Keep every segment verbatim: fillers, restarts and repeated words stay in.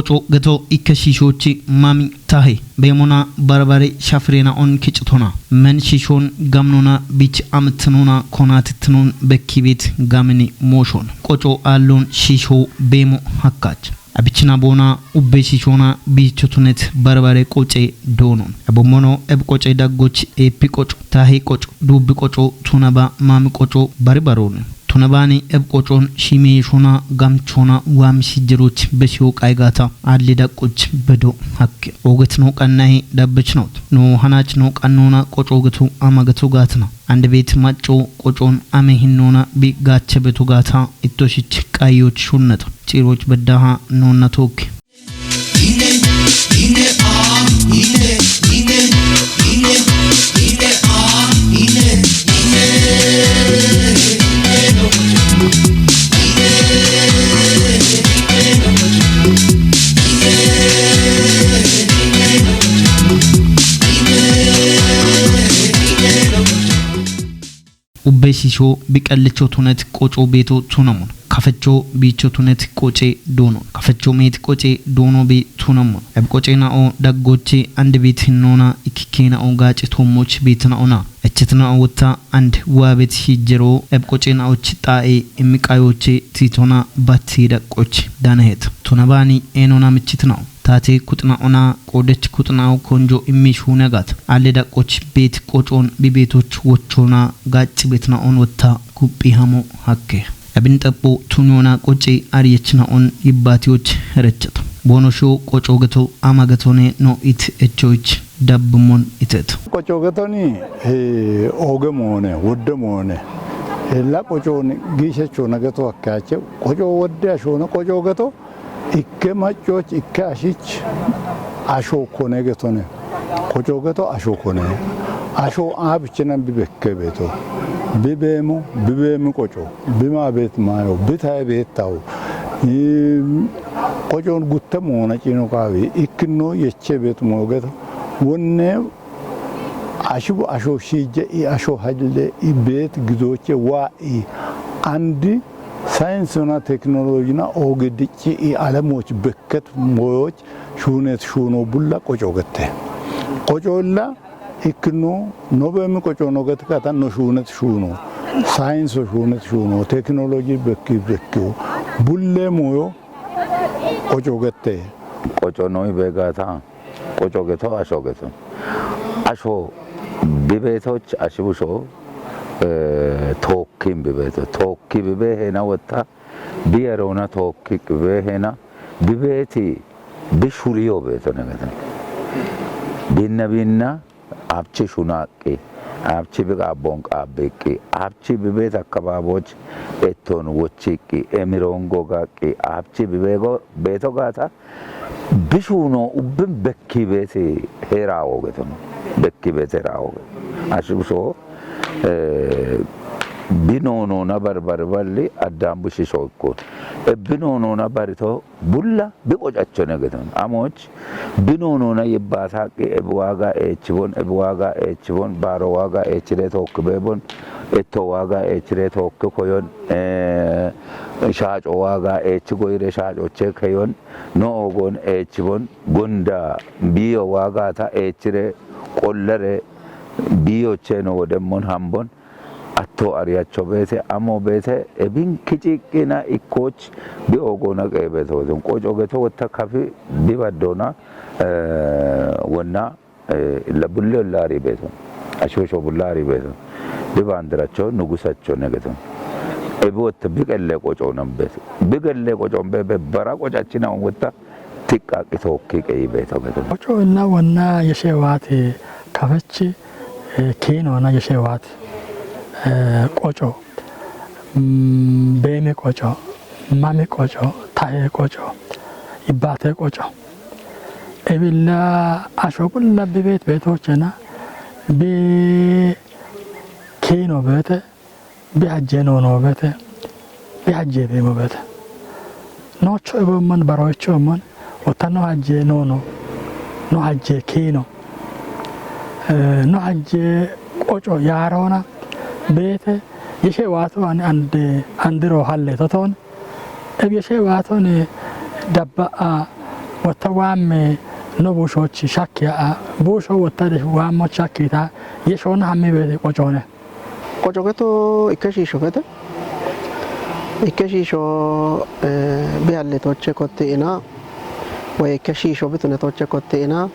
Co'o geto ikke shiishoochi mami tahe. Beemona barbare shafireena'on kicitona. Men shiishoon gamnona bich amitinoona konaatitinoon bekkibeet gamini mooshoon. Qoco aalloon shiishoo beemo hakkaach. Abichina boona ubbe shiishoona biichotunet barbare qoce doonon. Ebommono eb qoce daggoch eeppi qoco, tahe qoco, duubbi qoco, tunaba mami qoco bari baroone. Tuna baani eb qocoon shimeeshona gamchoona waamishijjeroch besiyo qaygaata alli daqqoch bedo hakke. Oogetino qannahe dabbechinawut. No hanach no qannoona qoco geto ama geto gaatina. Ande beet macco qocoon ame hinnoona bi gaache beto gaata ittoshich qayyoch shunnata. Ciiroch beddaha noonna tookke. Ubbe shiisho bi qellichotunet qoco beeto tunamon. Kafecho biichotunet qoce doonon. Kafecho meet qoce doono bi tunamon. Eb qocena'o daggoche ande beet hinnoona ikkikkena'o gaace toommoch beetina'ona. Echetna'o wotta and waabet hijjero eb qocena'och xaa'e immiqayoche tiitona batti daqqoch daanahet. Tuna baani eenona michitna'o. Taate kuxina'ona qoodech kuxina'o konjo immi shuune gaata. Alle daqqoch beet qocoon bi beetoch wochoona gaaci beetna'on wotta kuphi hamo hakke. Ebin xapho tuniyoona qoce ariyechina'on yibbaatiyoch herechata. Boono shoo qoco geto ama getone no it echoich dabbimmon itet. Qoco getoni, eh, ooge moone, wodde moone. Ella qocoon giishechoona geto hakke ache. Qoco wodde ashoona qoco geto ikke maccoch, ikke ashich asho kone getone. Qoco geto asho kone. Asho aabichinan bi bekke beeto. Bi beemo, bi beemi qoco. Bi maa beet maayo, bi taye beettawo. Ii, qocoon gutte moona ciino kaawi. Ikkinno yeche beet moo geto. Wonne ashibu asho shiije i asho halle i beet gidoche waa i andi sayinsona teknolojina ooge dicci i alemoch bekket moyoch shuunet shuuno bulla qoco gette. Qoco illa ikkino no beemi qoco no gete kata no shuunet shuuno. Sayinso shuunet shuuno. Teknoloji bekki bekkiyo. Bulle moyo qoco gette. Qoco noyi beegata. Qoco geto, asho geto. Asho bibeetoch ashibu sho, eh, tookkin bibeeto. Tookki bibe heena wotta, bi yeroona tookki bibe heena, bibeeti bi shuriyo beeto ne geto. Binna binna, abchi shunaqqi, abchi bi qaabbon qaabbiqqi, abchi bibeet akkabaaboch etton wochiqqi, emiroon gogaqqi, abchi bibeego beeto gaata, Bishuno ubbin bekki beete heeraawo geton. Bekki beete heeraawo geton. Ashibu so, eh, bi noonona bari bari balli addaam bushisho ikkon. E bi noonona barito bulla bi qocachone geton. Amoch bi noonona yibbaataqqi ebi waaga eechibon, ebi waaga eechibon, baaro waaga eechire tookki beebon, etto waaga eechire tookki koyon, eh, shaaco waaga eechi goyire shaacoche keyon, no ogon eechibon, gunda biyo waagata eechire qollere biyoche no wodemmon hambon, atto ariyacho beete, amo beete, ebin kiciqqina ikkoch bi ogona qeebetotin. Qoco geto wotta kafi bi baddona, eh, wonna, eh, la bulle olla ari beeton. Ashosho bulla ari beeton. Bi bandiracho nugusacho ne geton. Ebi wotta bi qelle qoco nan beeton. Bi qelle qoco be, be bara qocachina wotta tiqqaqqi tookki qeyi beeto geton. Qoco illa wonna yeshe waati kafechi, eh, kiinona yeshe waati, eh, qoco. Mm, beeme qoco, mame qoco, tahe qoco, ibbate qoco. Ebilla asho qulla bi beet beetochena, bi kiino beete, bi hajje noono beete, bi hajje beemo beete. Noocho eboomman, baroicho emmon, Wotta no hajje noono, no hajje kiino, eh, no hajje qoco yaaroona beete yeshe waato ani ande, andiro halle totoon. Eb yeshe waatoni dabba'a Wotta waamme no buushochi shakki aa, buusho wotta de waammo shakki ta, ye shoona hammi beete qocoone. Qoco geto ikke shiisho fete. Ikke shiisho, eh, biyalle toche kotte ina, woy ikke shiisho bitune toche kotte ina,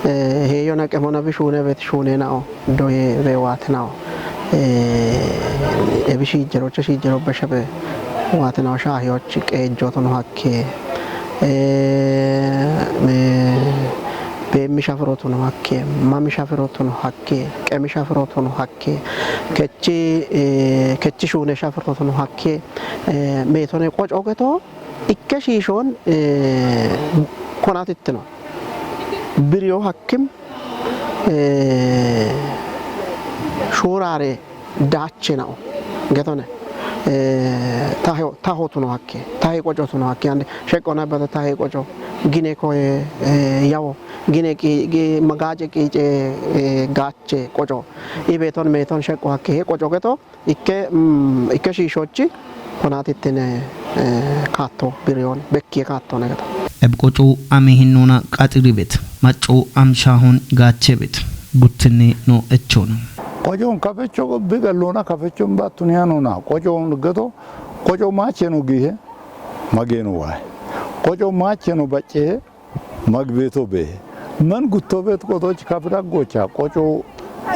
eh, heeyona qemona bi shuune bet shuune nao, doye be waate nao. Eh, ebi shiijjero, che shiijjero beshe be waate nao, shaahiyochi qeejjotono hakke. Eh, me-, beemmi shafirotono hakke, mami shafirotono hakke, qemi shafirotono hakke, kechi, eh, kechi shuune shafirotono hakke, eh, meetone qoco geto, ikke shiishon, eh, konatittino. Biriyo hakkim, eh, shuurare daache nao. Getone. Eh, tahe, taho tuno hakke, tahe qoco tuno hakke, ande sheqqo nabbata tahe qoco, gine koye, eh, yawo, gine qi-, qi-, magaace qiice, eh, gaache qoco. Ibeton meeton sheqqo hakke, he qoco geto, ikke, mm, ikke shiishochi konatittine, eh, kaatto biriyoon bekkiye kaatto negata. Eb qoco ami hinnona qaxiribet, macco am shaahon gaachebet, guttinne no echona. Qocoon kafecho bi gallona kafechon battun yanona. Qocoon geto, qoco maache no gihe, mageno waay. Qoco maache no bacce, magbeto be. Man gutto bet qotoch kafiraggocha qoco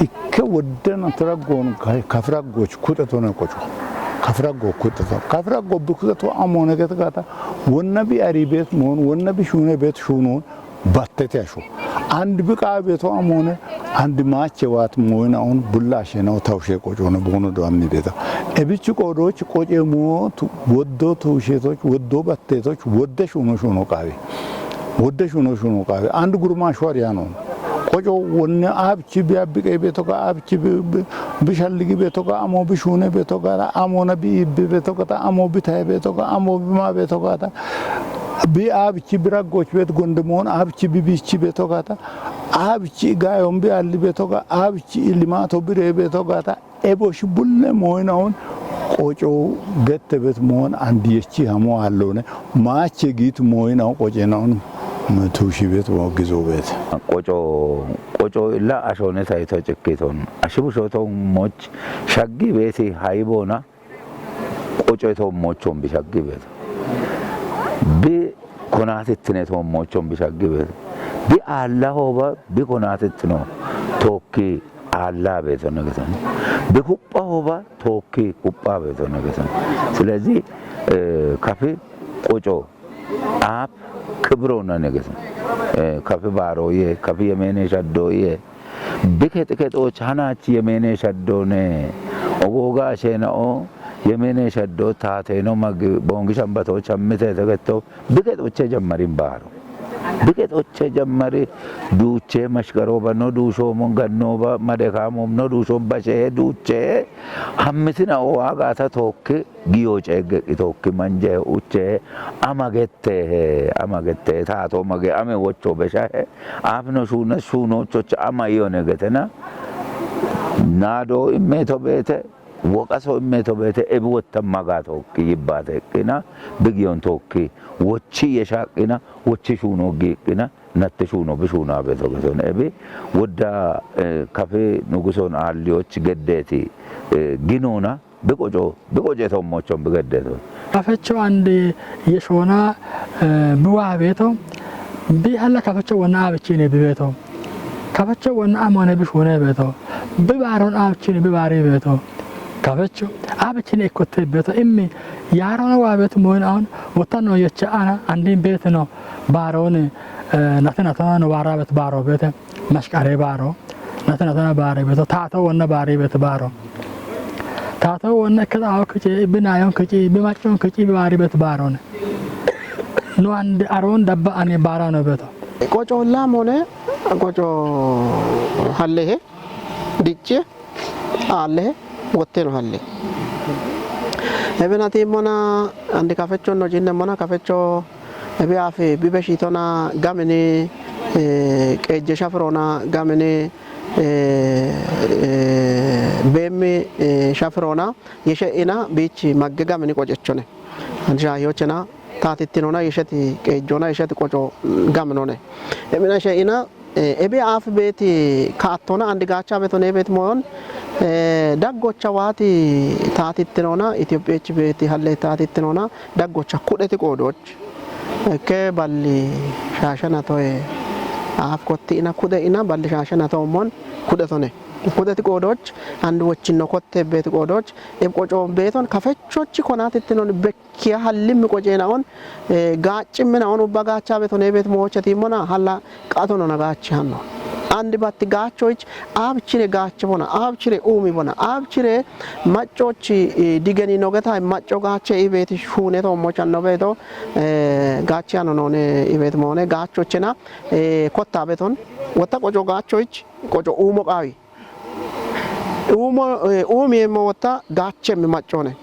ikke wodden atiraggon ka-, kafiraggoch kutetone qoco. Kafiraggo kuteto. Kafiraggo bi kuteto amone get gata. Wonna bi ari bet mon, wonna bi shune bet shunon battete asho. And bi qa beto amone, and maache wat moyna on bulla shena o tawshe qocone bono do amni deta. Ebichi qodoch qoce mo tu-, woddo tushetoch, woddo battetoch, wodde shuno shuno qabe. Wodde shuno shuno qabe. And gurma shwar yanon. Qoco wonne abchi bi abbi qe beto ga abchi bi, bi, bi shalligi beto ga amo bi shune beto ga amona bi ibbi beto ga amo bi tay beto ga amo bi ma beto ga bi abchi biraggoch bet gonde mon abchi bi bichi beto ga abchi gayon bi alli beto ga abchi limato bire beto ga ebosh bulle moynaun qoco gette bet mon and yechi hamo allone maache git moynaun qocenaun tushi bet mo gizo bet. Qoco, qoco illa ashone tayto cikkiton. Ashibu shoto moch shaggi beti haybona. Qocoy toommochon bishaggi beeto. Bi konatittine toommochon bishaggi beeto. Bi aalla hooba bi konatittino tookki aalla beeto negeton. Bi kupha hooba tookki kupha beeto negeton. ስለዚህ, eh, kafi qoco aap kibirona negeton. Eh, kafi baaroye, kafi yemene shaddoye, Bi kexi kexoch hanach yemene shaddone. Ogoga ashena'o yemene shaddo taateno magi bongi shambatoch hammite tegetto. Bi kexoche jammarin baaro. Bi kexoche jammari duuche mashgaroba no duushomo gannoba madekamo no duushom bashe duuche hammitina o agata tookki giyo ceegge qitookki manje uche ama gettehe, ama gettehe, taato mage ame wocho beshahe, aapno shuuna shuunochoch ama iyone getena, naado immeto beete, woqaso immeto beete, ebi wotta maga tookki yibbate eqqina, bi giyon tookki, wochi yeshaqqina, wochi shuuno giiqqina, natte shuuno bi shuuna beeto geton ebi, wodda, eh, kafe nuguson aalliyoch geddeeti, eh, ginona, Bi qoco, bi qoce tommochon bi geddeto. Kafecho ande yeshona, eh, bi waa beeto, bi halla kafecho wonna aabichine bi beeto. Kafecho wonna amone bi shune beeto. Bi baaron aabichine bi baari beeto. Kafecho aabichine ikkotte beeto. Immi yaarona waa beeto moyin aun, wottano yecha ana, andin beetino baaroni, eh, nate natona no baara beeto baaro beete. Mashqare baaro, nate natona baari beeto, taato wonna baari beeto baaro. Taato wonna ikkeda awo kici, bi nayon kici, bi machon kici, bi baari beeto baarone. No ande aron dabba ane baarano beeto. Qoco lamone, qoco hallehe, dicce, aallehe, wotteno halle. Ebenati mona, andi kafecho no jinne mona, kafecho ebi afi bibe shitona gamini, eh, qeejje shafirona gamini, eh, eh, beemmi, eh, shafirona yeshe ina bichi magge gamini qocechone. Andi shaahiyochena taatittinona ishati qeejjona ishati qoco gaminone. Emina she'ina, eh, ebe aaf beeti kaattona andi gaacha beetone beet moyon, eh, daggocha waati taatittinona Itophiyechi beeti halle taatittinona daggocha kudheti qoodooch. Ikke balli shaashana toye aaf kotti ina kudhe ina balli shaashana toomon kudhetone. Kudheti qoodooch andi wochinno kotte beeti qoodooch eb qocoon beeton kafechochi konatittinon bek kiya hallimmi qoceenaon, eh, gaaccimminaon ubba gaacha beetone beet moocha tiimmona halla qatonona gaachi hanno. Andi batti gaachoich aabchire gaache bona, aabchire uumi bona, aabchire maccochi, eh, digeni nogeta macco gaache ibeeti shuune toommochanno beeto, eh, gaachi hanno noone ibeet moone gaachochena, eh, kotta beeton. Wotta qoco gaachoich, qoco uumo qaawi. Uumo, eh, uumiyeemmo wotta gaachemmi maccoone.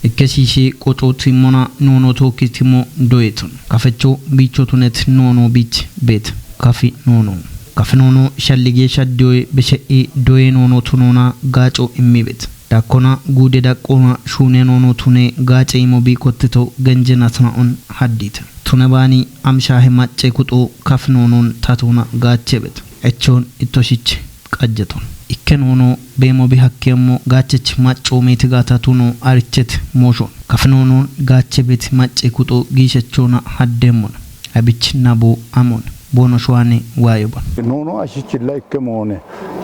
Ikke shiishshi qocoottimmona noono tookkittimmo doyeeton. Kafecho biichotunet noono biich beet. Kafi noono. Kafi noono shallige shaddiyoe beshe'i doye noono tunoona gaaco immi beet. Dakkona guude daqqoona shuune noono tune gaace imo bi kottito genjenatnaon haddite. Tune baani amshaahe macce kuxo kafi noonon tatuuna gaache beet. Echoon ittoshich qajjeton. Ikke noono beemo bi hakkeemmo gaachech maccoo meeti gaata tuno arichet mooshoon. Kafi noonoon gaache beeti macce kuxo giishechoona haddeemmona. Abich nabo amon. Boono showaane waayo bon. Noono ashichilla ikke moone.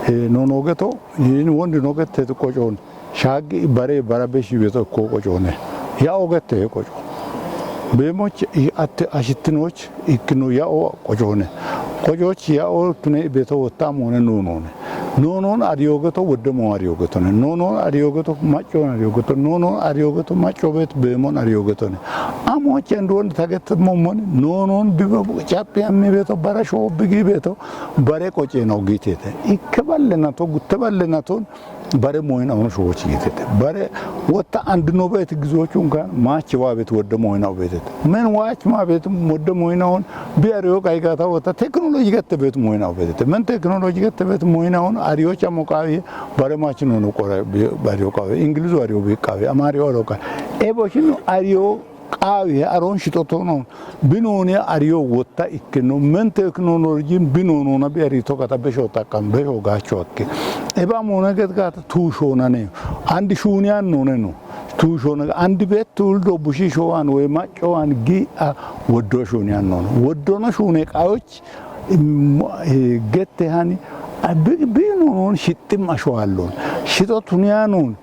Eh, noono geto, yin wondi no gette qocoon. Shaaggi bare bara beshi beto ko qocoone. Ya ogette qoco. Beemoch i atte ashittinoch ikkino ya o qocoone. Qococh ya o tune beto wotta moone noonoone. Noonoon ariyo geto wodde mo ariyo getone. Noonoon ariyo geto maccoon ariyo geto. Noonoon ariyo geto macco bet beemon ariyo getone. Amo chen duon taget momon noonoon bibo chapi ammi beto bara sho bigi beto bare qoceeno gitete. Ikke balle nato gutte balle naton bare moyina ono showoch gitete. Bare wotta andi no beeti gizochun kan maachi waa beeti wodde moyina beetete. Men waach maa beeti wodde moyina on bi ariyo qaygata wotta teknoloji gatte beeti moyina beetete. Men teknoloji gatte beeti moyina on ariyo chamo qaawi bare maachi no no qora bi ariyo qaawi. Ingilizu ariyo bi qaawi. Amariyo ariyo qaawi. Ebo shin ariyo qaawi aron shitotono. Binooni ariyo wotta ikkino. Men teknolojin binoonona bi ari tokata besho taqqam besho gaacho akke. Eba moona get gaata tuushoonane. Andi shuuniyan nooneno. Tuushoona andi bet tuul do bushi showan we maccowan gi a woddo shuuniyan noono. Woddono shuune qayoch, im, eh, gette hani, a, bi, binoon shittim ashowallon. Shito tuniyanon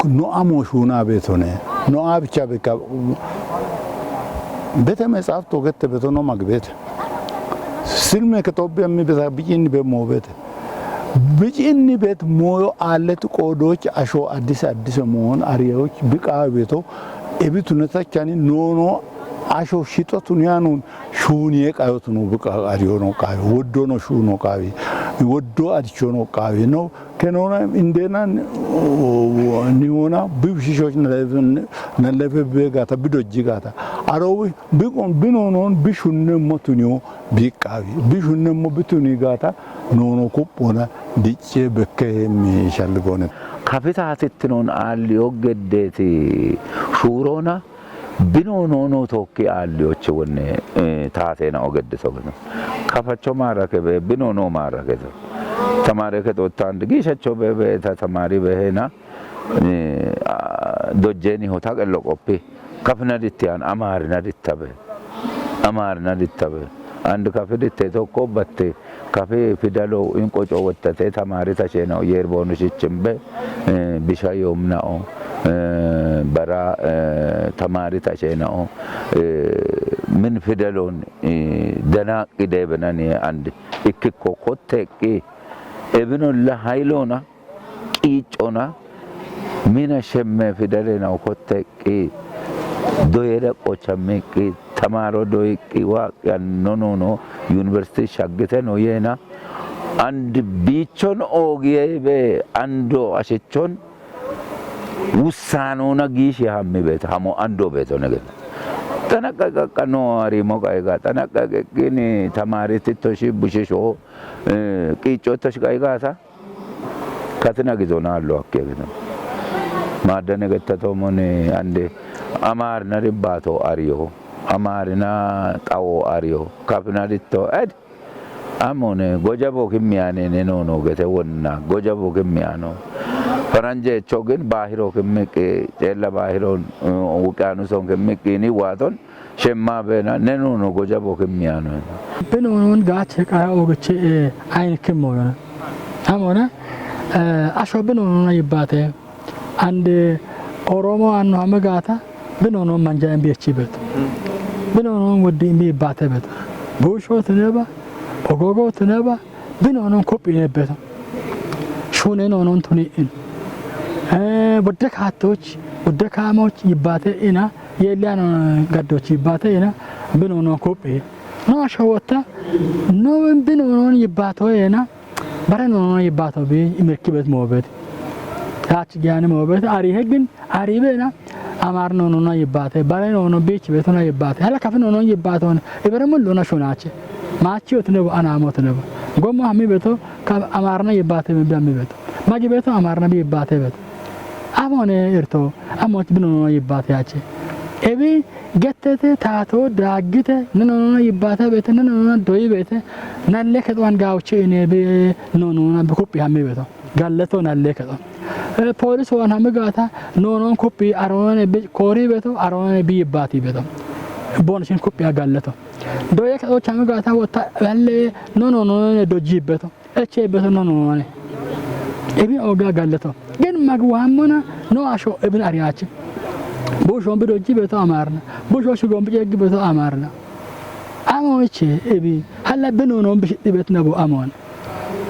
no amo shuuna beetone. No abicha beka bete mexaaf togette beto no magbete. Silme ke tobbi ammi beta bicinni be moobete. Bicinni bet mooyo aallet qoodoch asho addis addise moon ariyoch biqaa beto ebi tunetachani noono asho shito tuniyanon shuuniye qayotuno biqa ariyono qayo woddono shuuno qawi woddo adichono qawi no. Kenona indena niwona bibshishoch nalefe nalefe begata bidojji gata. Arowi biqon binonon bishunne motunyo biqawi bishunne mo bituni gata. Nono kuppona dicce bekke hemmi shalligone. Kapita hatittinon aalli oggeddeti shuurona. Bino noono tookki aalliyoche wonne, eh, taateena ogedde sogino. Kafacho maarake be, bino noo maarake so. Tamaare ke xottaan giishacho be, be, ta tamaari be heena, eh, a, dojjeeni ho ta qello qoppi. Kafina ditti an, amaarina ditta be. Amaarina ditta be. And kafi ditte tokko batte. Kafi fidalo in qoco wottate tamaari tasheenao yeer boonu shichimbe, eh, bisha yoomnao, eh, bara, eh, tamaari tasheenao, eh, min fidalon, eh, danaaqi deebenani and ikkikko kotteqqi ebinolla haylona qiiccona mina shemme fidalena kotteqqi doyere qochameqqi tamaaro doyiqqi waaqqi anno noono yuniversiti shaggite no yeena አንድ ቢቾን ኦግዬ ቤ አንዶ አሸቾን ውሳኖና ጊሽ ያሚ ቤት ሀሞ አንዶ ቤት ሆነ ግን ጠነቀቀቀ ኖ አሪሞ ቀይጋ ጠነቀቀ ግን ተማሪ ትቶሽ ቡሽሾ ቂጮ ቶሽ ቀይጋታ ከትነ ጊዞና አሉ አኬ ቤት ማደነ ገተቶሞን አንዴ አማርነ ሪባቶ አሪዮ አማርና ጣዎ አሪዮ ከፍና ዲቶ ኤድ አሞነ ጎጀቦ ክሚያኔ ኔኖኖ ገተ ወና ጎጀቦ ክሚያኖ ፈረንጀ ቾ ግን ባሂሮ ክምቅ ጤለ ባሂሮን ውቅያኑሶን ክምቅ ኒ ዋቶን ሸማ ቤና ኔኖኖ ጎጀቦ ክሚያኖ ብኖኖን ጋቼ ቃያ ኦግቼ አይን ክም ሆነ አሞነ አሾ ብኖኖና ይባተ አንድ ኦሮሞ አኖ ሀመጋታ ብኖኖ መንጃ እምቢ እቺ ቤት ብኖኖ ወዲ እምቢ ይባተ ቤት ቡሾ ትነባ ኦጎጎ ትነባ ብኖኖን ኮፒ ነበተ ሹኔ ኖኖን ቱኒእን ወደ ካቶች ወደ ካሞች ይባተ ኢና የሊያኖ ገዶች ይባተ ኢና ብኖኖን ኮፒ ኖ አሸወታ ኖ ብኖኖን ይባቶ ኢና በረ ኖኖ ይባቶ ቢ ምርኪ ቤት ሞቤት ታች ጊያኒ ሞቤት አሪ ህግን አሪ ቤና አማር ኖኖና ይባተ በረ ኖኖ ቢች ቤቶና ይባተ ሀላ ከፍ ኖኖ ይባቶን ይበረ ሙሉና ሹናቸ ማቺ ወትነቡ አናሞ ትነቡ ጎሞ ሀሚ ቤቶ አማርና ይባተ ምን ቢያሚ ቤቶ ማጊ ቤቶ አማርና ቢ ይባተ ቤቶ አሞነ እርቶ አሞች ብኖኖ ይባተ ያቸ ኤቢ ገተተ ታቶ ዳግተ ንኖኖና ይባተ ቤተ ንኖኖና ዶይ ቤተ ናለ ከጥዋን ጋውቼ እኔ ብ ኖኖና ብኩፕ ያሚ ቤቶ ጋለቶ ናለ ከጥዋን ፖሊስ ዋን ሀሚ ጋታ ኖኖን ኩፕ አሮነ ኮሪ ቤቶ አሮነ ቢ ይባቲ ቤቶ ቦንሽን ኩፕ ያጋለቶ ዶየ ከጦች ሀሚ ጋታ ወታ ያለ ኖኖኖ ዶጂ ቤቶ እቼ ቤቶ ኖኖኖ እቢ ኦጋ ጋለቶ ግን መግዋሞና ኖ አሾ እብን አሪያችን ቡሾን ብዶጂ ቤቶ አማርና ቡሾ ሽጎን ብጨግ ቤቶ አማርና አሞቼ እቢ ሀላ ብኖኖን ብሽጥ ቤት ነቡ አሞን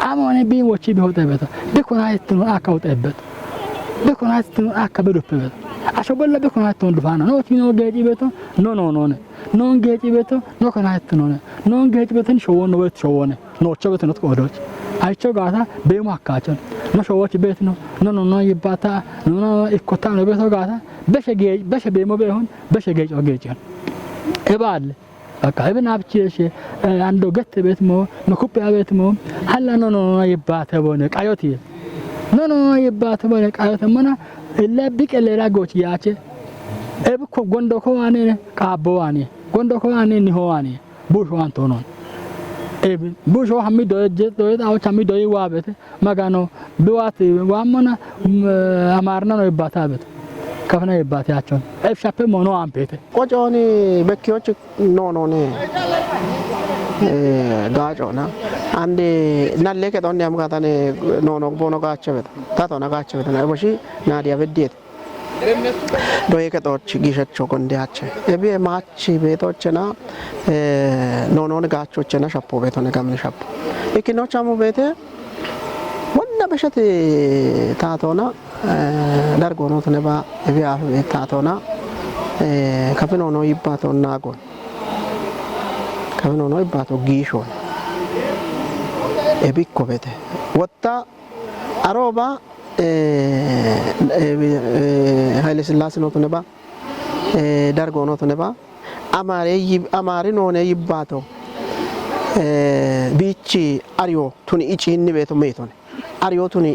አሞኔ ቢን ወቺ ቢሆጠ ቤቶ ብኩናይትኑን አካ ውጠ ቤቶ ብኩናይትኑን አካ ብዱፕ ቤቶ አሾ በለ ብኩናይትኑን ዱፋና ኖ ቲኖ ጌጪ ቤቶ ኖ ኖ ኖ ነ ኖን ጌጪ ቤቶ ኖ ከናይትኖ ነ ኖን ጌጪ ቤትን ሾዎ ኖ ቤት ሾዎ ነ ኖቸ ቤት ኖት ቆዶች አይቸው ጋታ ቤሞ አካቸን ኖ ሾዎች ቤት ነው ኖ ኖ ኖ ይባታ ኖ ኖ ኢኮታ ነው ቤቶ ጋታ በሸ ጌ በሸ ቤሞ ቤሆን በሸ ጌጮ ጌጭ እባል በቃ እብን አብቼ እሺ አንዶ ገት ቤት ሞ መኩፕያ ቤት ሞ ሀላ ኖ ኖ ኖ ይባተ ቦነ ቃዮት ኖ ኖ ኖ ይባተ ቦነ ቃዮት ሞና እለ ቢቀ ሌላ ጎች ያቼ እብኮ ጎንዶኮ ዋኔ ቃቦ ዋኔ ጎንዶኮ ዋኔ ኒሆ ዋኔ ቡሾ አንቶኖን ቡሾ ሀሚ ዶየጀ ዶየ ጣዎች ሀሚ ዶይ ዋበተ መጋኖ ብዋት ዋሞና አማርና ነው ይባታ ቤት ከፍና ይባት ያቸውን ኤፍሻፔ ሞኖ አምፔተ ቆጮኒ በኪዎች ኖኖኔ ጋጮና አንዴ ናሌ ከጦን ያምጋታኔ ኖኖ ቦኖ ጋቸ ቤት ታቶና ጋቸ ቤት ና ቦሺ ናዲያ በዴት ዶዬ ከጦች ጊሸቸው ጎንዴያቸ እብዬ ማች ቤቶችና ኖኖን ጋቾችና ሸፖ ቤቶን ጋምን ሸፖ ኢኪኖች አሙ ቤቴ ወና በሸት ታቶና ዳርጎኖት ነባ እብዬ አፍ ቤት ታቶና ከፍኖኖ ይባቶና ጎን ከፍኖኖ ይባቶ ጊሾን እብኮ ቤቴ ወጣ አሮባ ኃይለ ሥላሴ ኖቱ ነባ ደርግ ሆኖቱ ነባ አማሪ ኖኔ ይባቶ ቢቺ አሪዮ ቱን ኢጪኒ ቤቶ ሜቶነ አሪዮ ቱን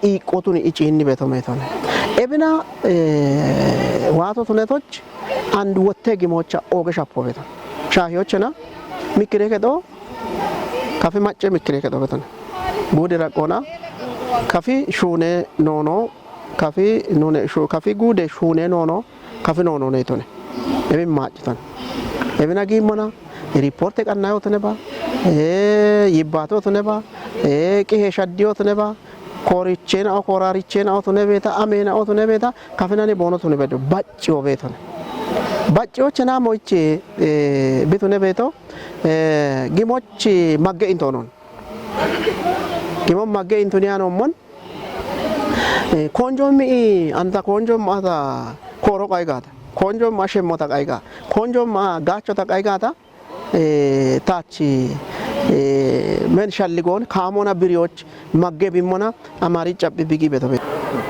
ኢቆ ቱን ኢጪኒ ቤቶ ሜቶነ ኤብና ዋቶ ቱነቶች አንድ ወቴ ጊሞቻ ኦገ ሻፖ ቤቶ ሻሂዮችና ምክሬ ከጦ ከፊ ማጨ ምክሬ ከጦ ቤቶነ ጉድ ረቆና ከፊ ሹኔ ኖኖ ከፊ ኑኔ ሹ ከፊ ጉዴ ሹኔ ኖኖ ከፊ ኖኖ ኔቶኔ ኤብን ማጭቶን ኤብን አጊሞና ሪፖርት ቀናዮት ነባ ይባቶት ነባ ቂሄ ሸዲዮት ነባ ኮሪቼን አው ኮራሪቼን አው ቱነ ቤታ አሜን አው ቱነ ቤታ ከፊናኔ ቦኖ ቱነ ቤዶ ባጭዮ ቤቶን ባጭዮች ና ሞቼ ቢቱነ ቤቶ ጊሞች ማገ ኢንቶኖን ጊሞም ማገ ኢንቱኒያኖ ሞን ኮንጆም ኢ አንተ ኮንጆም አታ ኮሮ ቃይጋታ ኮንጆም አሸሞታ ቃይጋ ኮንጆም ጋቾታ ቃይጋታ ታች Eh, men shalligoon kaamona biriyoch magge bimmona amari caphi bigi betobe.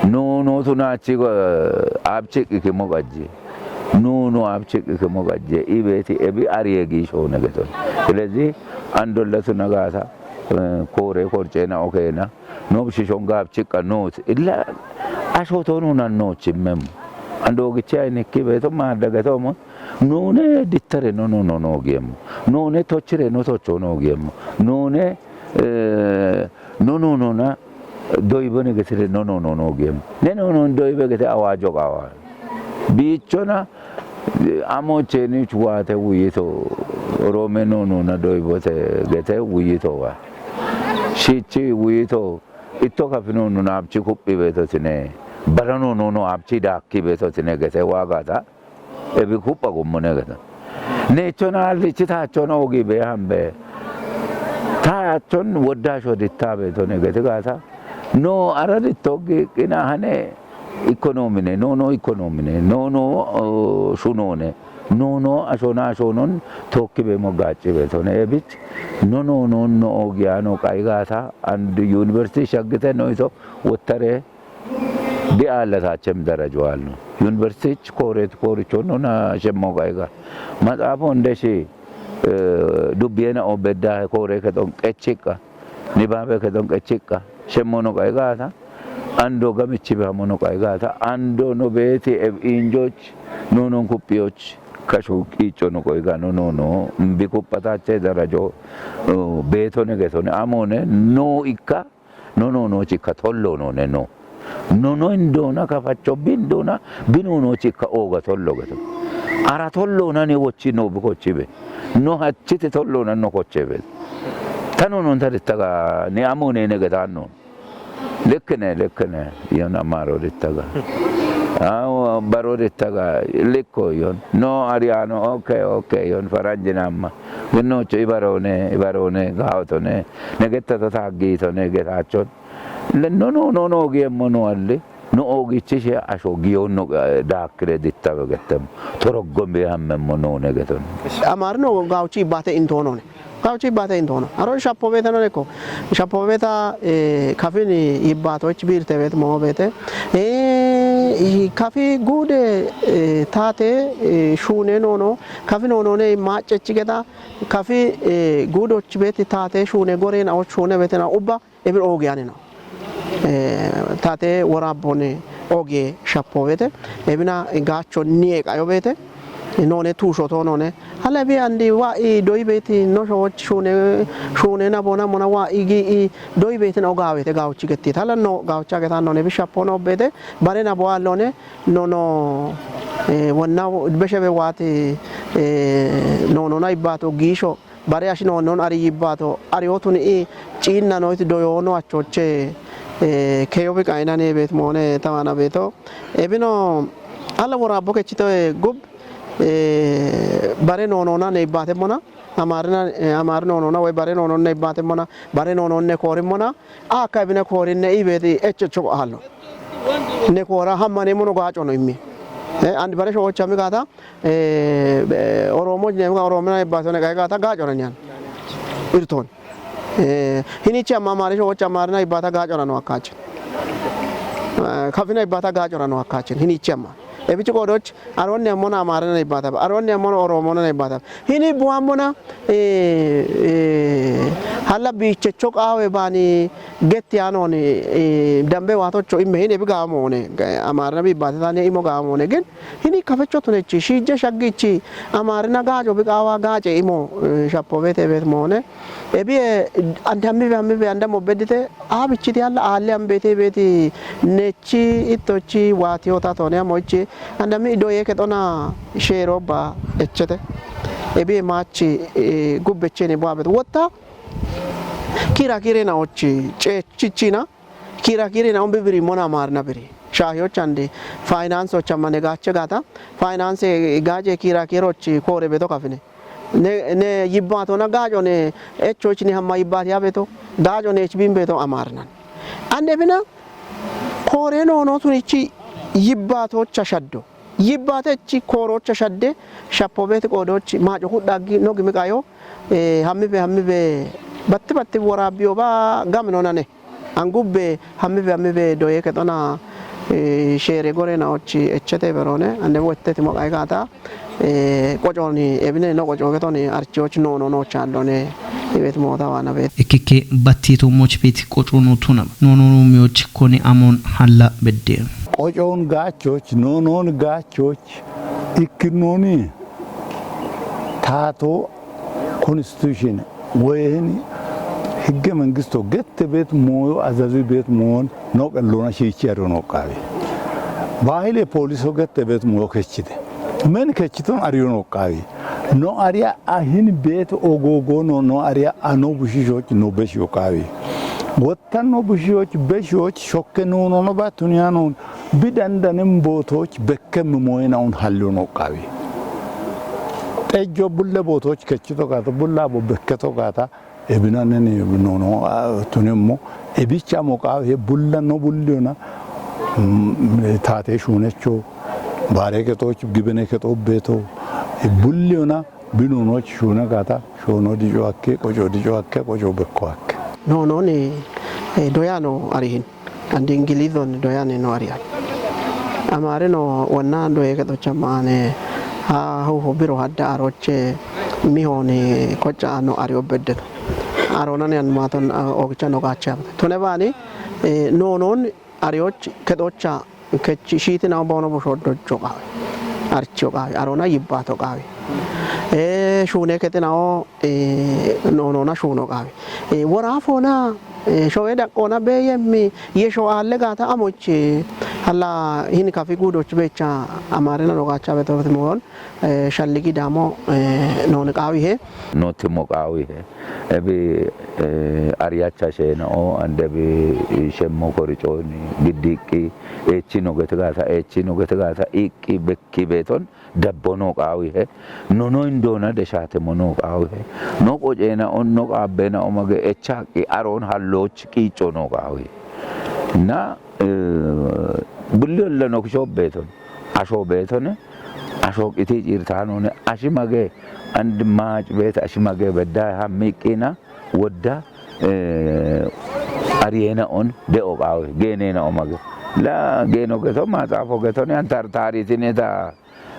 Nuno tunachi, eh, abchiq kimo qajje. Nuno abchiq kimo qajje. Ibeti ebi ariye gi shone geton. ስለዚህ አንዶለቱ ነጋሳ፣ eh, kore korchena okena. Nob shishon gab chiqqa noot. Illa ashoto nuna nochi mem. Ando gichi ayni kibeto madagatomo. Nune dittare no no no no giemmo. Nune tochire no tocho no giemmo. Nune, eh, no no no na doibone getire no no no no giemmo. Ne no no doibe gete awajo gawa. Bichona, eh, amo cheni chuwate wuyito. Rome no no na doibote gete wuyito wa. Shichi wuyito. Itto kafino no nabchi kuphi beto tine. Barano no no abchi dakki beto tine gete wagata. Ebi kupha gummune geta. Nechona lichi tachona ogi be hambe. Tachon wodda sho ditta beto ne gete gata. No ara ditto gi ina hane economy ne, no no economy ne, no no, oh, shuno ne, no no ashona ashonon tokki be mo gachi beto ne ebich. No no no no ogi ano kai gata and university shaggite no ito wottare Di aallataachem daraju aalno. Yuniversitich kooreet koorichono na shemmo gaiga. Maxaafu ndeshi, eh, dubbiyeena obedda kooree kexon qechiqqa. Nibaabe kexon qechiqqa. Shemmono qaigata. Ando gamichi behamono qaigata. Ando no beeti eb injoch. Nonon kuphiyoch. Kashu qiichono qoiga no no no. Mbi kuphatache darajo, eh, beetone getone. Amone no ikka. No no no chikka tollo no ne no. No no indona kafacho bindona binu no chikka oga tollo geto. Ara tollo na ne wochi no bukochi be. No hachite tollo na no koche be. Tano non tarittaga ne amo ne ne getan no. Lekkene, lekkene, yon amaro dittaga. Awo baro dittaga, lekko yon. No ariano, okay, okay, yon faranjinamma. Ginnocho ibarone, ibarone, gaotone. Negettato taggitone, getachon. Le, no, no, no, no, giemmo no alli. No ogichi she asho giyon no, eh, dakkire dittawe gettem. Toroggom be hammemmo no ne geton. Amar no gauchi bate intonone. Gauchi bate intono. Aro shapo bete no neko. Shapo beta, eh, kafin yibato ich birte bet mo bete. Eh, i kafi gude, eh, tate, eh, shune no no. Kafi no no ne mache chigeta. Kafi, eh, gudo chibeti tate shune gore na och shune bete na ubba. Ebir oge ane no. Eh, tate worabbone oge shappo bete. Ebina gacho nie qayo bete. None tusho to none. Hala bi andi wa i doi beti no sho shune, shune na bona mona wa i gi i doi beti no gawe te gauchi getti. Hala no gaucha geta none bi shappo no bete. Bare na bo allone no no, eh, wonna beshe be wati, eh, no no na ibato gisho. Bare ashi no non ari yibbato, ari otun i ciinna noiti doyoono achoche, eh, keyo bi qaina ne bet mone tawana beto. Ebino, alla worabbo kechito, eh, gub, eh, bare no nona ne ibbate mona, amarina, eh, amar no nona we bare no non ne ibbate mona, bare no non ne korim mona, aka ebine korin ne ibeti echo cho allo. Ne kora hammane mono gacho no immi. Eh, and bare shocha mi gata, Eh, eh, Oromo ne mga Oromo na ibata ne kaya ta gacho na nyan. Irton. Eh, hinichi amma mari sho cha mari na ibata gacho na no akachi. Eh, kafi na ibata gacho na no akachi. Hinichi amma. Ebichi kodoch, aron ne mona mari na ibata. Aron ne mona Oromo na ibata. Hini buamona, eh, eh, hala biche chok awe bani getti anoni, eh, dambe wato cho imme hini bi gamone. Amari na bi ibata ne imo gamone gen. Hini kafecho tunechi, shije shaggichi, amarina gajo biqawa gace imo, eh, shappo bete bet mone. Ebi, eh, ande hammi be, hammi be, ande mo bedite, abichiti alla alle ambete beti nechi, itochi, wati ota tone amoichi, ande mi do yeke tona shero ba echete. Ebi machi, eh, gubbe chene bo abet. Wota, kira kire na ochi, che, chichina, Kira kiri na umbi biri mona marna biri. Shahiyoch andi finance och amane gache gata. Finance gaje kira kiroch kore beto kafine. Ne, ne yibbato na gajo ne echoch ne hamma yibbat ya beto. Gajo ne ech bin beto amarnan. Ande bina kore no no tunichi yibbato cha shaddo. Yibbate chi korocha shadde, shappo beti qodochi, maco hudhaggi, no gimi qayo, eh, hammi be, hammi be, Batti batti woraabbiyo ba gaminonane. Angubbe hammibe hammibe doye kexona, eh, shere gore na ochi echete berone. Ande wette timo qaigata, eh, qoconi ebine no qoco ketoni archioch no no no chandone. Ibet mota wana bet. Ekeke batti to moch bit qoco no tunaba. No no no mioch koni amon halla bedde. Qocoon gaachoch, noonoon gaachoch, ikkinnooni taato constitution woyeen higge mengisto gette beet mooyo azazi beet moon no qellona shiichi ariyo no qaawi. Baahile pooliso gette beet mooyo kechite. Men kechiton ariyo no qaawi. No ariya ahin beet ogogo no, no ariya ano bushishoch no beshiyo qaawi. Wottanno bushiyoch beshiyoch shokke nuunono ba tuniyanon bi dandanin bootoch bekke mimoyena un halliyo no qaawi. Xejjo bulle bootoch kechito gaata, bulla bo bekketo gaata, ebinanen nuuno, ah, tunimmo, ebicha mo qaawi he bulla no bulliyona, mm, taate shuunecho, baare kexoch, gibene kexo beeto, e bulliyona, bi nuunoch shuune gaata, shoono dico akke, qoco dico akke, qoco bekko akke. No, no, ni, eh, doyano arihin. And Ingilizon doyane no ariya. Amare no wanna doye kexocha maane, ha, hu, hu, biro hadda aroche, mihoni kocha no ari obbedde. Aronani an maton, ah, ogicha no gacha. Tune bani, eh, no, non arioch kexocha kech shiitina bono busho dojjo qaawi. Archiyo qaawi. Arona yibbato qaawi. Eh, shuune kexinao, eh, no, no, na shuuno qaawi. Eh, woraafona, eh, showe daqqona beyemmi, yesho alle gaata amochi, halla hin kafi gudoch becha amarena no gacha beto moon, eh, shalligi damo, eh, non qaawi he. No timo qaawi he. Ebi, eh, ariyacha sheenao, ande bi shemmo koricooni, giddiqqi, echi no gete gaata, echi no gete gaata, iqqi bekki beeton, dabbo no qaawi he. No no indona deshate mo no qaawi he. No qoceena on no qaabbeena o mage echaqqi aron halloch qiico no qaawi he. Na, eh, bulli olla no kisho beeton. Asho beetone, asho qiti cirtanone, ashi mage and maac beet ashi mage bedda hammiqqina wodda, eh, ariyeena on de'o qaawi, geeneena o mage. La geeno geto, maaxaafo getone, antar taaritineta,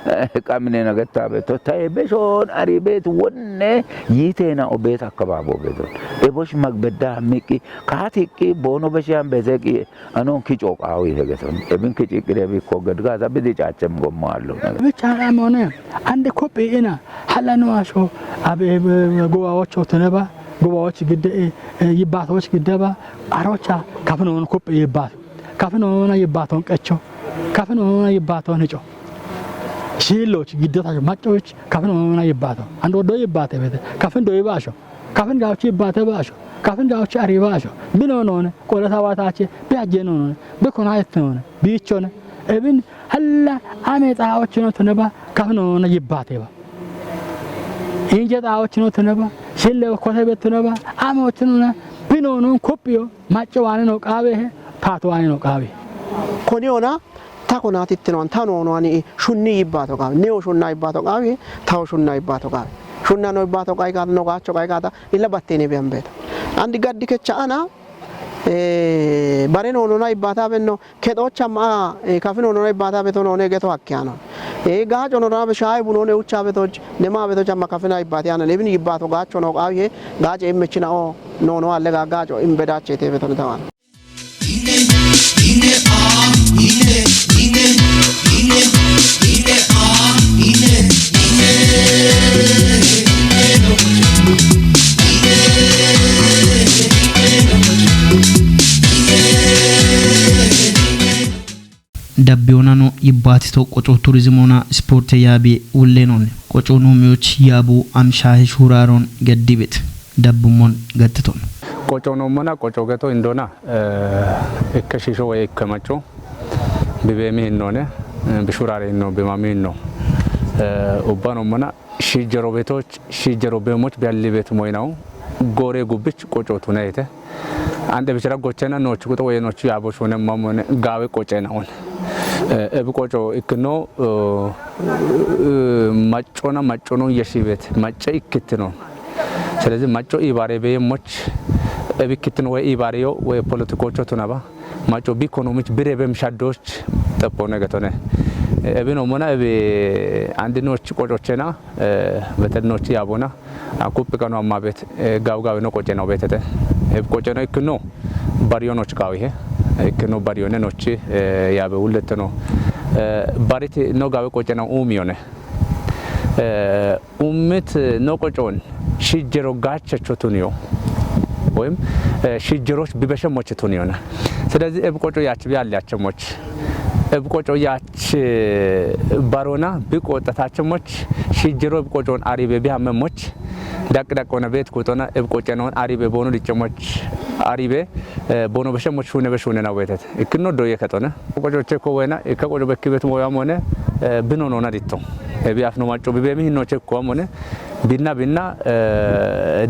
eh, qaminena getta beeto, taye beshon ari beet wonne yiteena o beet akkabaabo beeton. Ebosh mag bedda hammiqqi, kaatiqqi, boono beshiyan beteqi, anon kico qaawi he geton. Ebin kiciqqire bikko gedgaza bidi cachem gommo allo. Bicha amone, ande koppi ina, halla no asho, abe, abe, gobawocho teneba, gobawoch gidde, eh, eh, yibbatoch giddeba, arocha, kafino koppi yibbat. Kafino na yibbaton qecho. Kafino na yibbaton hico. Shiilloch giddeta maccoch, kafino na yibbato. Ando do yibbate bete. Kafin do yibasho. Kafin gawchi ibbate baasho, kafin gawchi ari baasho, bino noone, qole tawatache, bi ajje noone, bi kona et noone, bichone, ebin halla ame xaochino tuneba, kafin noone yibbate ba. Inje xaochino tuneba, shille kote betuneba, ame ochino na, bino noon koppiyo, macco waane no qaawe he, paato waane no qaawe. Koni ona, ta kona tittinoan, ta noono ani shunni yibbaato qaawi, neo shunna yibbaato qaawi, tawo shunna yibbaato qaawi. Shunna no yibbaato qaawi gaata, no gaacho qaawi gaata, illa battene biyan beeta. Andi gaddi kecha ana, eh, bare noonona yibbaata benno, kexocha ma, eh, kafi noonona yibbaata beto noone geto hakke ano. Eh, gaacho noona be shaayi bunoone ucha beto, nema beto chamma kafina yibbaati ana, lebin yibbaato gaacho no qaawi he, gaache immechina o, noono alle ga gaacho imbedache te beto ne tawana. Dabbiyoonano yibbaatito qoco turizimoona ispoorte yaabi wulleenoonni. Qoco nuumiyoch yaabu amshaahe shuuraaroon gaddibet. Dabbummon gattitoon. Qoco noommona qoco geto indoona, eh, ikke shiisho woy ikke macco bibeemi hinnoone, eh, bishuraare hinno bimami hinno. Eh, ubba noommona shiijjero beetoch, shiijjero beemoch biyalli beet moyinawu goore gubbich qoco tunayte. Ande bichira gochena nooch quxo woy nooch yaabo shune mamone gaawe qocena on. Eh, ebi qoco ikkino, eh, eh, maccona maccono yeshibet, macce ikkittino. ስለዚህ ማጮ ኢባሬ በየሞች እብክትን ወይ ኢባሬዮ ወይ ፖለቲኮቾ ቱነባ ማጮ ቢኮኖሚች ብሬ በምሻዶች ጠፖነ ገቶነ። እብኖ ሞና እብ አንድኖች ቆጮቼና በተድኖች ያቦና አኩፕ ቀኑ አማ ቤት ጋው ጋው ነው ቆጨ ነው ቤተተ። እብ ቆጨ ነው እክኖ ባሪዮኖች ጋው ይሄ እክኖ ባሪዮነ ኖች ያበ ሁለት ነው። ባሪት ነው ጋው ቆጨ ነው ኡም ይሆነ። ኡምት ኖቆጮን ሽጀሮ ጋቸቾ ቱንዮ ወይም ሽጀሮች ቢበሸሞች ቱንዮና። ስለዚህ እብ ቆጮ ያች ቢያል ያቸሞች እብ ቆጮ ያች ባሮና ቢቆጠታቸሞች ሽጀሮ እብ ቆጮን አሪቤ ቢያመሞች ዳቅ ዳቅ ሆነ ቤት ቁጦና እብ ቆጨነውን አሪቤ ቦኑ ሊጨሞች አሪቤ ቦኖ በሸሞች ሹነ በሹነ ነው ቤተት እክኖ ዶየ ከጦነ ቆጮቼ እኮ ወይና ከቆጮ በክበት ሞያም ሆነ ብኖ ኖና ዲቶ። እቢ አፍኖ ማጮ ቢቤሚ ሂኖቼ እኮም ሆነ ቢና ቢና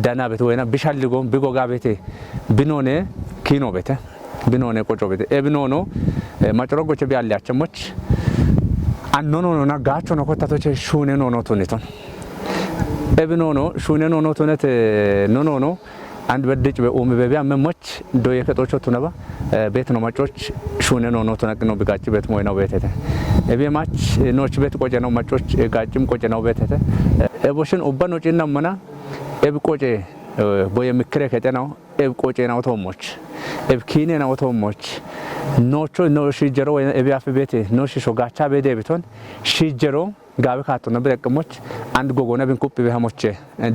ዳና ቤት ወይና ቢሻልጎም ቢጎጋ ቤቴ ብኖኔ ኪኖ ቤተ ብኖኔ ቆጮ ቤተ። እብኖኖ ማጭሮጎቼ ቢያለ አቸሞች አኖኖኖና ጋቾ ነው ኮታቶቼ ሹኔ ኖኖ ቱኒቶን። እብኖኖ ሹኔ ኖኖ ቱነት ኖኖኖ አንድ በድጭ በኡም በቢያ መሞች ዶየ ከጦቾ ቱነባ ቤት ነው ማጮች ሹነ ነው ነው ተነቅ ነው ብጋጭ ቤት ሞይ ነው ቤተተ። እቤ ማች ኖች ቤት ቆጨ ነው ማጮች ጋጭም ቆጨ ነው ቤተተ። እቦሽን ኡባ ኖጭና መና እብ ቆጨ ቦየ ምክረ ከጤ ነው እብ ቆጨ ነው ቶሞች እብ ኪኔ ነው ቶሞች ኖቾ ኖ ሽጀሮ ወይ እብ አፍ ቤቴ ኖ ሽሾ ጋቻ ቤዴ ብቶን ሽጀሮ ጋቢ ካቶነ ብደቅሞች አንድ ጎጎነ ብን ኩፕ ብሀሞቼ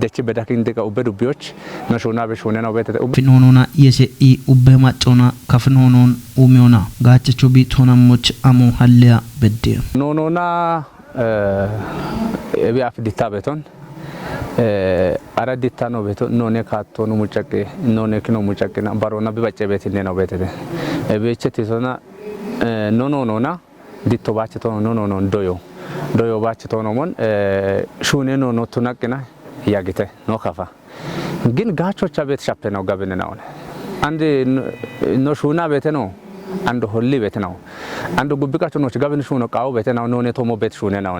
ደች በዳክ እንድቀ ኡበ ዱቢዎች ነሹና ብሹነ ነው ቤተ ኡበ ፊኖኖና የሴኢ ኡበ ማጮና ከፍኖኖን ኡሚዮና ጋቸቹ ቢቶናሞች አሞ ሀለያ በዴ ኖኖና እቢ አፍ ዲታ ቤቶን አረ ዲታ ነው ቤቶ ኖኔ ካቶኑ ሙጨቅ ኖኔ ክኖ ሙጨቅና ባሮና ቢባጨ ቤት ኔ ነው ቤተተ ቤቸ ቲሶና ኖኖኖና ዲቶ ባች ቶኖ ኖኖ ኖ ዶዮ ዶዮ ባች ቶኖ ሞን ሹኔ ኖ ኖ ቱናቅና ያግተ ኖ ከፋ ግን ጋቾቻ ቤት ሻፔ ነው ጋብን ነው አንድ ኖ ሹና ቤት ነው አንድ ሆሊ ቤት ነው አንድ ጉብቃቹ ኖች ጋብን ሹኖ ቃው ቤት ነው ኖኔ ቶሞ ቤት ሹኔ ነው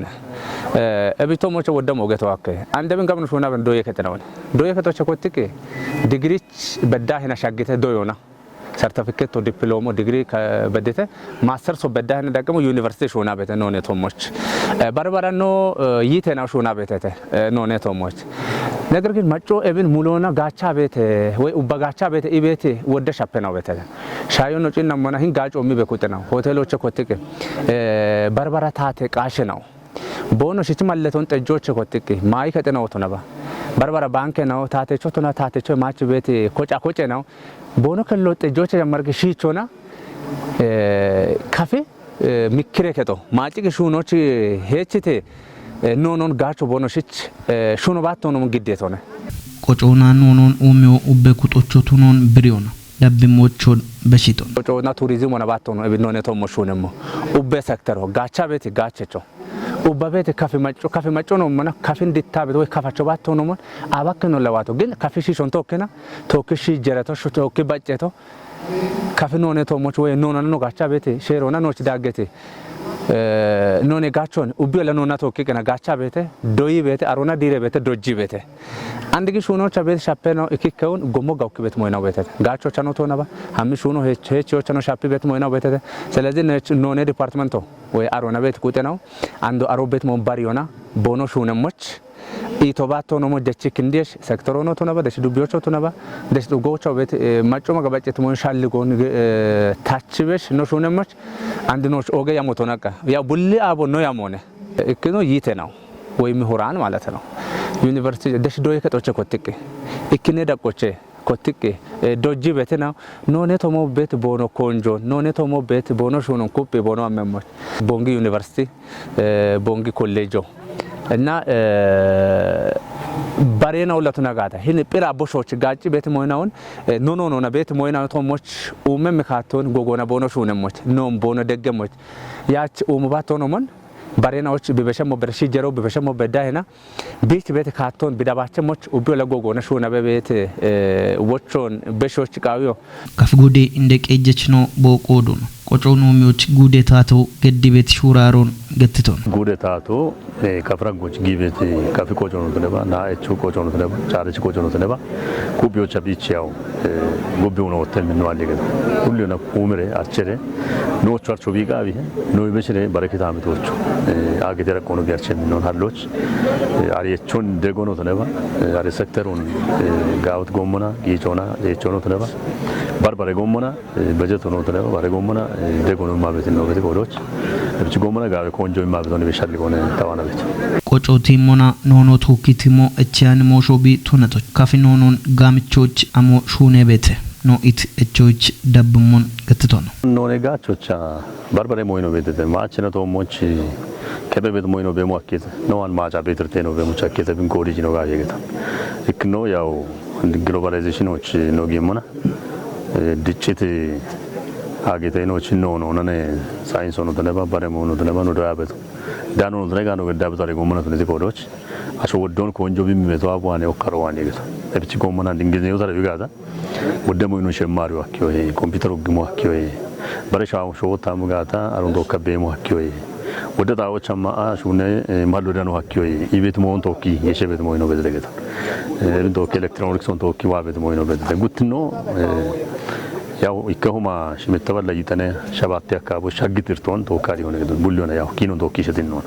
እቢ ቶሞቸ ወደሞ ገተዋከ አንደ ብን ጋብን ሹና ብን ዶየ ከተ ነው ዶየ ከቶቸ ኮትክ ዲግሪች በዳህና ሻግተ ዶዮና ሰርተፊኬት ዲፕሎሞ ዲግሪ በደተ ማስተር ሶ በዳህነ ደቀሞ ዩኒቨርሲቲ ሾና ቤተ ኖኔ ቶሞች በርበረ ኖ ይቴና ሾና ቤተተ ኖኔ ቶሞች ነገር ግን መጮ እብን ሙሎና ጋቻ ቤተ ወይ ኡባ ጋቻ ቤተ ኢቤት ወደ ሸፈናው ቤተ ሻዮ ኖ ጭና ሞና ሂን ጋጮ ሚ በኩጥ ነው ሆቴሎች ኮትቅ በርበረ ታተ ቃሽ ነው ቦኖ ሽች ማለቶን ጠጆች ኮትቅ ማይ ከጥነውቱ ነባ በርበረ ባንክ ነው ታተቾ ቱና ታተቾ ማች ቤት ኮጫ ኮጨ ነው ቦኖ ከሎ ጠጆች ጀመርክ ሺቾና ከፌ ምክሬ ከጦ ማጭቅ ሹኖች ሄችቴ ኖኖን ጋቾ ቦኖ ሽች ሹኖ ባትሆኖም ግዴት ሆነ ቆጮና ኖኖን ኡሚዮ ኡበ ኩጦቾ ቱኖን ብሪዮና ደብሞቾን በሽጦን ቆጮና ቱሪዝም ሆነ ባትሆኖ እብኖኔ ቶሞ ሹንሞ ኡበ ሰክተሮ ጋቻ ቤት ጋቸቸው ኡባ ቤት ከፊ መጮ ከፊ መጮ ነው መና ከፊ እንዲታ ቤት ወይ ከፋቸው ባትሆኖ ሞን አባክ ነው ለዋቶ ግን ከፊ ሺሾን ቶክና ቶክሺ ጀረቶ ሹ ቶክ ባጨቶ ከፍኖኔ ቶሞች ወይ ኖና ኖ ጋቻ ቤቴ ሼሮና ኖች ዳገቴ ኖኔ ጋቾን ኡቢ ለኖና ቶኪ ቀና ጋቻ ቤቴ ዶይ ቤቴ አሮና ዲሬ ቤቴ ዶጂ ቤቴ አንድ ጊ ሹኖቻ ቤት ሻፔ ነው እኪከውን ጎሞ ጋውክ ቤት ሞይናው ቤቴ ጋቾቻ ነው ቶናባ ሀሚ ሹኖ ሄች ሄች ዮቻ ነው ሻፒ ቤት ሞይናው ቤቴ ስለዚህ ኖኔ ዲፓርትመንቶ ወይ አሮና ቤት ቁጤ ነው አንዱ አሮ ቤት ሞን ባሪዮና ቦኖ ሹነሞች ኢቶባቶ ኖሞ ጀቺክ እንዲሽ ሴክተሮ ኖ ቱነባ ደሽ ዱቢዮቾ ቱነባ ደሽ ዱጎቾ ቤት ማጮ መገባጨት ሞን ሻልጎን ታችበሽ ኖ ሹነሞች አንድ ኖች ኦገ ያሞቶ ነቀ ያ ቡሊ አቦ ኖ ያሞነ እክኖ ይቴ ነው ወይ ምሁራን ማለት ነው። ዩኒቨርሲቲ ደሽ ዶይ ከጦቼ ኮትቄ እክኔ ደቆቼ ኮትቄ ዶጂ ቤት ነው ኖኔ ቶሞ ቤት ቦኖ ኮንጆ ኖኔ ቶሞ ቤት ቦኖ ሹኑን ኩፕ ቦኖ አመሞች ቦንጊ ዩኒቨርሲቲ ቦንጊ ኮሌጆ እና በሬና ሁለቱ ነጋታ ይህን ጲራ ቦሾች ጋጭ ቤት ሞይናውን ኖኖ ኖነ ቤት ሞይና ቶሞች ኡመ ምካቶን ጎጎነ ቦኖ ሹነሞች ኖም ቦኖ ደገሞች ያች ኡሙ ባቶኖ ሞን Barena och bibeshe mo bershi jero bibeshe mo bedahena. Bit bet katon bidabache moch ubio lago gona shuna bebet wochon beshoch kawio. Kaf gude inde qejjechno bo qodun. Qoco no miyoch gude tato geddi bet shuraron gettiton. Gude tato kafra goch gibet kafi qoco no tuneba na echu qoco no tuneba chare chi qoco no tuneba. Kubio chabichi yaw. Gubbi uno hotel minno alli gada. Kulli una umire archere. No char chobi gabi. No ibeshire barakita mitocho. Agi dera kono gerche minno halloch. Ari echon degono tuneba. Ari sekterun gawt gomona gichona echono tuneba. Barbare gomona. Bajet hono tene bare gomana de gono ma betin no beti godoch. Ebchi gomana gabe konjo ma beton be shalli gone tawana bet. Qoco timona nono tokki timo echian mosho bi tonato. Kafi nonon gamichoch amo shune bete. No it echoch dabbumon gettono. None gachocha barbare moino betete ma chena to mochi kebe bet moino be mo akete. No an ma cha beter teno be mo chakete bin godi jino ga yegeta. Ikno yaw globalization och no gimona. Diccit agiteno chinno no nane sainso no teneba baremo no teneba no dabeto. Dano no tenega no dabeto are gomana teneti kodoch. Aso woddon konjo bi meto abwane okkaro wane geta. Ebichi gomana dingene yotare bigata. Wodde mo ino shemari wakkiyo he computer uggimo wakkiyo he. Bare shawo showota mugata aron dokka bemo wakkiyo he. Wodde tawo chamma a shune mallo dano hakkiyo he. Ibet mo on tokki yeshe bet mo ino bedegeta. Erin tokki electronics on tokki wa bet mo ino bedegeta. Gutno yaw ikka huma shimetta balla yitane shabatti akkabo shaggitirton tokkari hone gedon bulliona yaw kinon tokki shetin non.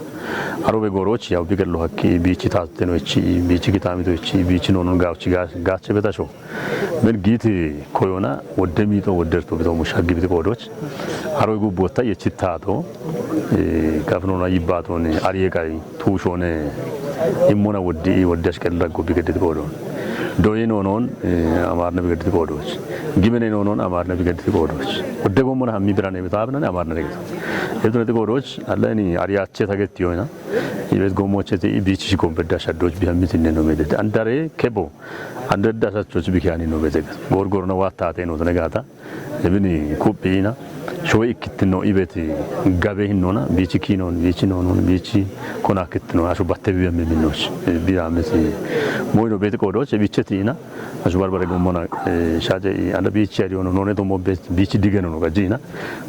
Arobe goroch yaw bigello hakki bichi tatteno ichi bichi kitamito ichi bichi nonon gawchi gache betasho. Men giti koyona wodde mito wodderto bito mushaggi biti kodoch. Aro gu botta yechittato kafnona yibbatoni ariye kai tushone immona woddi wodde ashkella go bigedde kodon. Doyino non amarna bigedde kodoch. Gimene nonon amarna bigedde kodoch. Wodde gomona hammi birane bitabna amarna degto. Edunati kodoch allani ariyache tagetti yoyna. Ibet gomochete ibichi gombedda shaddoch bihammi tinne no medete. Andare kebo Ande dasachoch bikiyani no bete. Gorgorna watta te no tene gata. Ebini kubbina. Shoy ikkitino ibeti gabe hinona bichi kinon bichi nonon bichi kona kittino asho batte biya me minoch. Biya mesi. Moyno beti kodoch bichetina. Asho barbare gomona shaje anda bichi ari ono none to mo bichi digeno no gajina.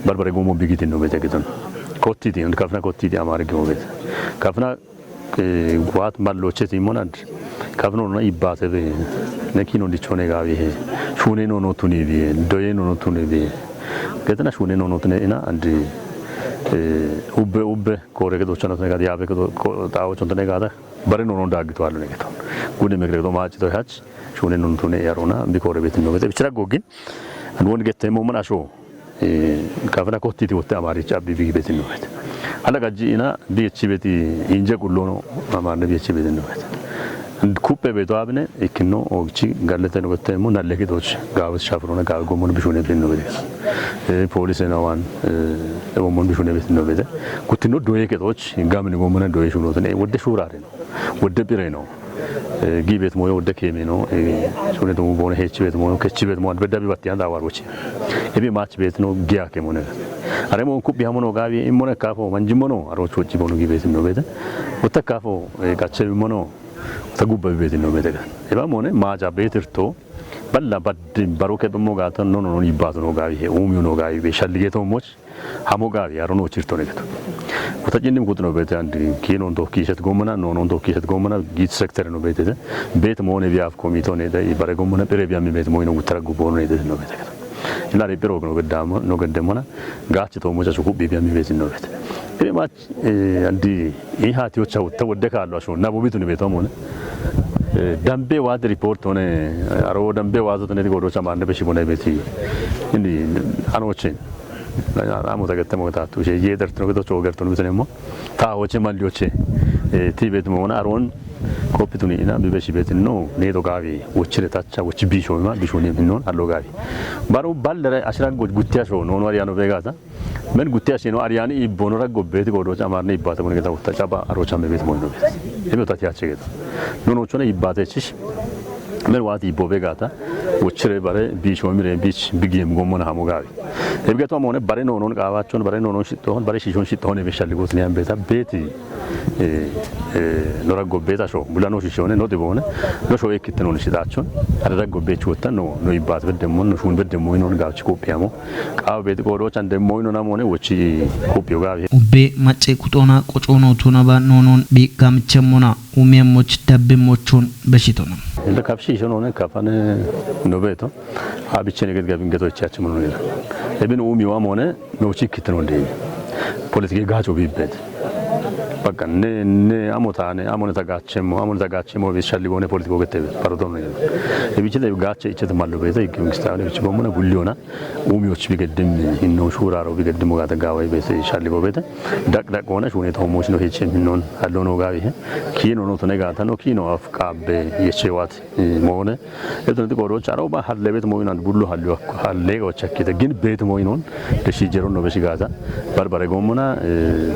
Barbare gomo bigitino bete giton. Kottiti and kafna kottiti amare gomo bete. Kafna Guat mallocheti monad kafno na ibate be. Nekino dichone gavi he. Shune no no tuni bi doye no no tuni bi. Getna shune no no tune ina andi. Ubbe ubbe kore ke dochana tune gadi abe ke tawo chontane gada. Bare no no dagi to alu ne geto. Gune mekre do machi to hach. Shune no no tune yarona bi kore betin no bete bichra gogin. And won get temo man asho. Kafna kottiti wotte amari cabbi bigi betin no bete. Ala gajji ina bi echi beti inje kullono amarne bi echi betin no bete. Kuppe beto abne ikino ogchi gallete no bete mo nalle ke doch gawas shafrona gawe gomon bishune betin no bete. Police na wan e gomon bishune betin no bete. Kutino doye ke doch gamni gomon doye shuno tene wodde shurare no. Wodde bire no. Gibet moyo wodde kemi no. Shune to bone hechi bet moyo kechi bet mo bedda bi batti anda war wochi. Ebi mach bet no giya ke mone. Are mo kubbi hamono gabi imone kafo manji mono aro chochi bono gibet no bete. Wota kafo gache mono. Wota gubba bibet no bete. Eba mone maja betirto. Balla baddi baro ke mo gata no no no ibato no gabi he umi no gabi be shallige to moch. Hamo gabi aro no chirto ne geto. Wota jinnim kutno bete andi kino ndo kishet gomana no no ndo kishet gomana git sector no bete. Bet mone bi af komito ne da ibare gomana pere bi ami bet moino gutara gubono ne de no bete. Ina re pero no gedamo no gedemona. Gachi to mocha chuku bi bi ami bet no bete. Ere ma andi i hati ocha wota wodde kallo asho na bobitu ne beto mona. Dambe wa de report one aro dambe wa to ne godo chama ne be shibone beti. Indi ano chen. Amo ta gette mo ta tu je ye der tno to choger tno bitene mo. Ta oche mal yoche. Ti bet mo na aron kopituni ina bibe shibet no ne to gavi wochire tacha wochi bisho ma bisho ne non allo gavi. Baro ballere ashira gutya sho no no ari ano begata. Men gutti asino ariyani ibbono raggo beti godo amarne ibbate mon geta utta caba aro chame beti mon geta. Ebe tati ache geta. Nono chone ibbate chish. Men wati ibbo begata. Wochire bare bicho mire bich bigiem gomona hamo gawi. Ebgeto amone bare nonon qawachon bare nonon shittohon bare shishon shittohon ebe shalli gosni ambeta beti. Nora gobbeta sho bulano shishone no dibone. No sho ekitnon shidachon. Ada gobbech wotta no no ibat bedemon no shun bedemon non gawchi kopiyamo. Qaw beti qodo chan demon amone wochi kopiyo gawi. Ubbe macce kutona qocono tunaba nonon bi gamchemona. Umiyammoch dabbe mochon beshitona. Inda kapshi shonone kapane no beto. Abichene get gabin geto chachi mono ila. Ebin umi wa mone no chikitno de. Politiki gacho bibet. Bakka ne ne amotane amone tagachemo amone tagachemo bi shalli gone politiko gete. Pardon ne. Ebichete gache ichete mallo beta ikki mistane bichi gomona bulliona. Umiyoch bigedim hinno shuraro bigedim gata gawai bete shalli go bete. Dak dak gona shune to mochno hichem hinnon allono gawi. Kino no tone gata no kino af qabbe yechewat. Mone. Eto ti koro charo ba halle bet moinan bullo hallo halle go chakkite gin bet moinon. De shi jero no be shi gata. Barbare gomona.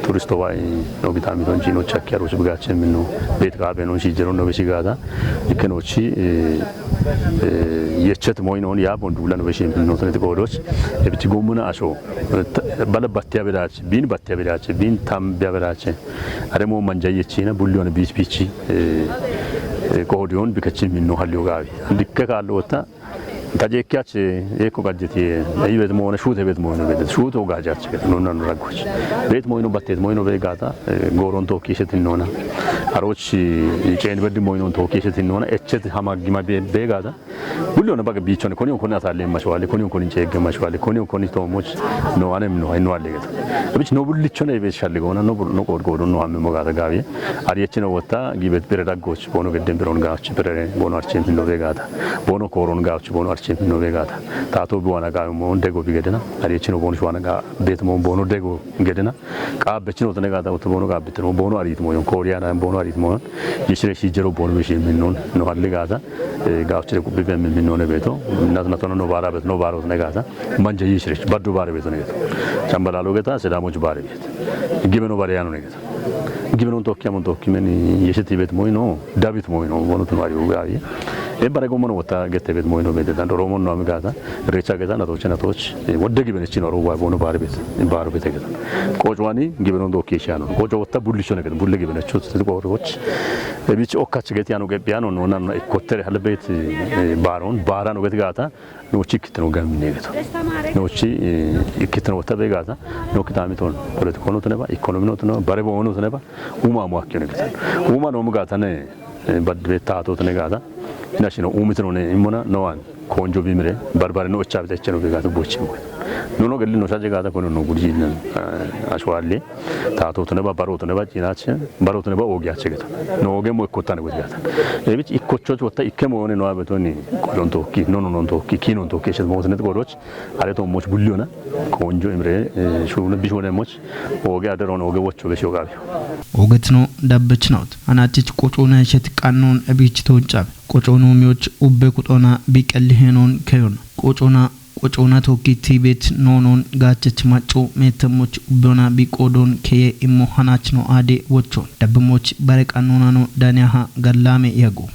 Turisto wai no gitami ton chino chakki aro shi gache minno. Bet qabbe non shi jero no be shi gata. Ikkeno chi yechet moinon ya bon dula no be shi minno tone ti koro. Ebiti gomona asho. Bala battiya birache bin battiya birache bin tam biya birache. Are mo manja yechina bullion bich bichi. Ko dion bikachin minno hallo gawi. Dikke kallo ta. Taje kyache eko gajeti. Ayi bet mo na shute bet mo na bet. Shuto gajach bet no na ragoch. Bet mo ino batet mo ino be gata. Goron to kishet nona. Arochi chen bet mo ino to kishet nona. Echet hama gima be gata. Bullion baga bichon koni koni asale mashwale koni koni chege mashwale koni koni to moch. No anem no ino alegeta. Abich no bullichon ebe shalli gona no no kod godo no amme mo gata gawi. Ari echino wotta gibet bere daggoch bono gedden beron gawchi bere bono archen hinno be gata. Bono koron gawchi bono archen hinno be gata. Tato buana gawi mo dego bigedena. Ari echino bono shwana ga bet mo bono dego gedena. Qabbechino tene gata wotta bono qabbetino bono arit mo yon koriana bono arit mo. Yishire shi jero bono bishi minnon no halli gata. Gawchire kubbe be minnon beto. Nat natona no bara bet no baro tene gata. Manja yishire baddu bare beto ne. Chambalalo geta sedamo bare bet. Gibeno bare yano ne geta. Gibeno tokki amon tokki meni yesheti bet moino. Dabit moino bono tunari ugawi. E bare gomono wotta gete bet moino bete tan romon no amigata. Recha geta na toche na toch. Wodde gibene chino ro wa bono bare bet. Baro bete geta. Kojwani gibeno do kishano. Kojo wotta bullichone geta bulle gibene chut te koroch. E bich okach geti ano ge piano no nan kotere halbet. Baron barano geti gata. No chi kitno gamine geta. No chi kitno wotta be gata. No kitami ton politiko no tene ba ekonomi no tene ba bare bo no tene ba. Uma mo akkione geta. Uma no mu gata ne. Badde tato tene gata. Nashino umitno ne imona no an konjo bimre barbare no chabe te cheno be gata bochi. No no gelli no shaje gata kono no gurji nan. Ashwali tato tene ba baro tene ba chinache baro tene ba ogiache geta. No oge mo ikkotane geta. Ebich ikkocho wotta ikkemo ne no abetoni. Kojon tokki no no non tokki kinon tokki shet mo tene goroch. Are to moch bulliona. Konjo imre shuruna bishone moch. Oge aderon oge wocho be shogabi. Ogetno dabbechnot anatich qochona shet qannon ebichton chab. Qochono miyoch ubbe kutona biqelli henon keyon. Qochona qochona tokki tibet nonon gachech macho metemoch ubbona biqodon keye immo hanachno ade wochon. Dabbemoch bare qannonano daniyaha gallame yago.